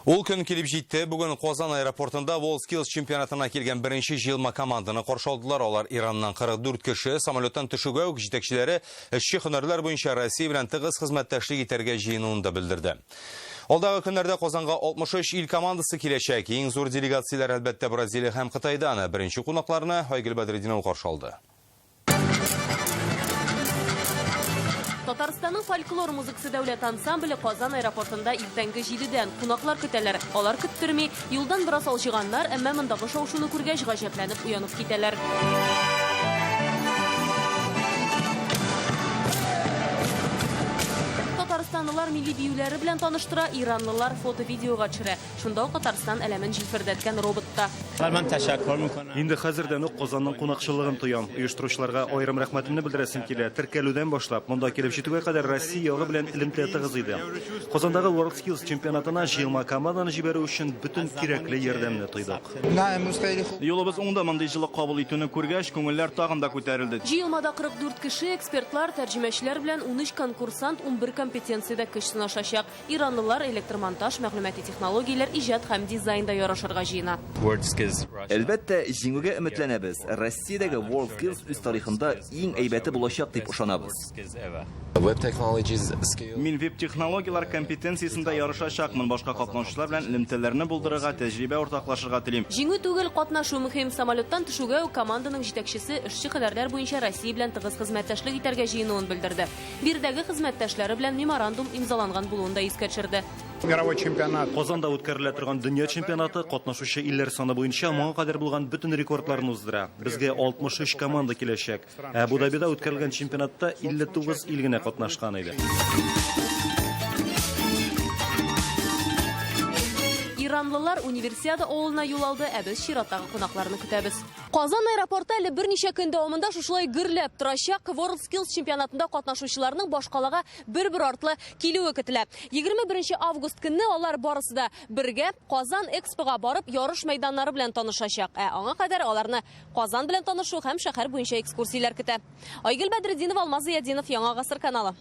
Ул көн килеп җитте. Бүген Казан аэропортында WorldSkills чемпионатына килгән беренче җыелма команданы каршы алдылар. Алар Ираннан 44 кеше. Самолеттан төшүгә үк җитәкчеләре эшче һөнәрләр буенча Россия белән тыгыз хезмәттәшлек итәргә җыенуын да белдерде. Алдагы көннәрдә Казанга 63 ил командасы киләчәк. Иң зур делегацияләр, әлбәттә, Бразилия һәм Кытайдан. Беренче кунакларны Айгөл Бәдретдинова каршы алды. Татарстанның фольклор музыкасы дәүләт ансамбле Казан аэропортында иртәнге 7-дән кунаклар көтәләр. Алар көттерми, юлдан бераз алҗыганнар, әмма мондагы шау-шуны күргәч, гаҗәпләнеп уянып китәләр. Татарстанлылар милли биюләре белән таныштыра, иранлылар фото-видеога төшерә. Шунда ук Татарстан әләмен җилфердәткән робот та. Инде хәзердән үк Казанның кунакчыллыгын тоям. Оештыручыларга аерым рәхмәтемне белдерәсем килә. Теркәлүдән башлап, монда килеп җитүгә кадәр Россия ягы белән элемтә тыгыз иде. Казандагы WorldSkills чемпионатына җыелма команданы җибәрү өчен бөтен кирәкле ярдәмне тойдык. Юлыбыз уңды, мондый җылы кабул итүне күргәч, күңелләр тагын да күтәрелде. Җыелмада 44 кеше, экспертлар, тәрҗемәчеләр белән 13 конкурсант 11 компетенциядә көч сынашачак. Иранлылар электр монтаж, мәгълүмати технологияләр, иҗат һәм дизайнда ярышырга җыена. Әлбәттә, җиңүгә өметләнәбез. Россиядәге WorldSkills үз тарихында иң әйбәте булачак дип ышанабыз. Мин веб-технологияләр компетенциясендә ярышачакмын. Башка катнашучылар белән элемтәләрне булдырырга, тәҗрибә уртаклашырга телим. Җиңү түгел, катнашу мөһим. Самолеттан төшүгә үк команданың җитәкчесе эшче һөнәрләр буенча Россия белән тыгыз хезмәттәшлек итәргә җыенуын белдерде. Биредәге хезмәттәшләре белән меморандум имзаланган булуын да искә төшерде. Мировой чемпионат. Казанда үткәрелә торган дөнья чемпионаты катнашучы илләр саны буенча моңа кадәр булган бөтен рекордларны уздыра. Безгә 63 команда киләчәк. Ә Абу-Дабида үткәрелгән чемпионатта 59 ил генә катнашкан иде. Иранлылар Универсиада авылына юл алды, ә без чираттагы кунакларны көтәбез. Казан аэропорты әле берничә көн дәвамында шушылай гөрләп торачак. WorldSkills чемпионатында катнашучыларның башкалага бер-бер артлы килүе көтелә. 21 август көнне алар барысы да бергә Казан Экспога барып ярыш мәйданнары белән танышачак. Ә аңа кадәр аларны Казан белән танышу һәм шәһәр буенча экскурсияләр көтә. Айгөл Бәдретдинова, Алмаз Зыятдинов, Яңа Гасыр каналы.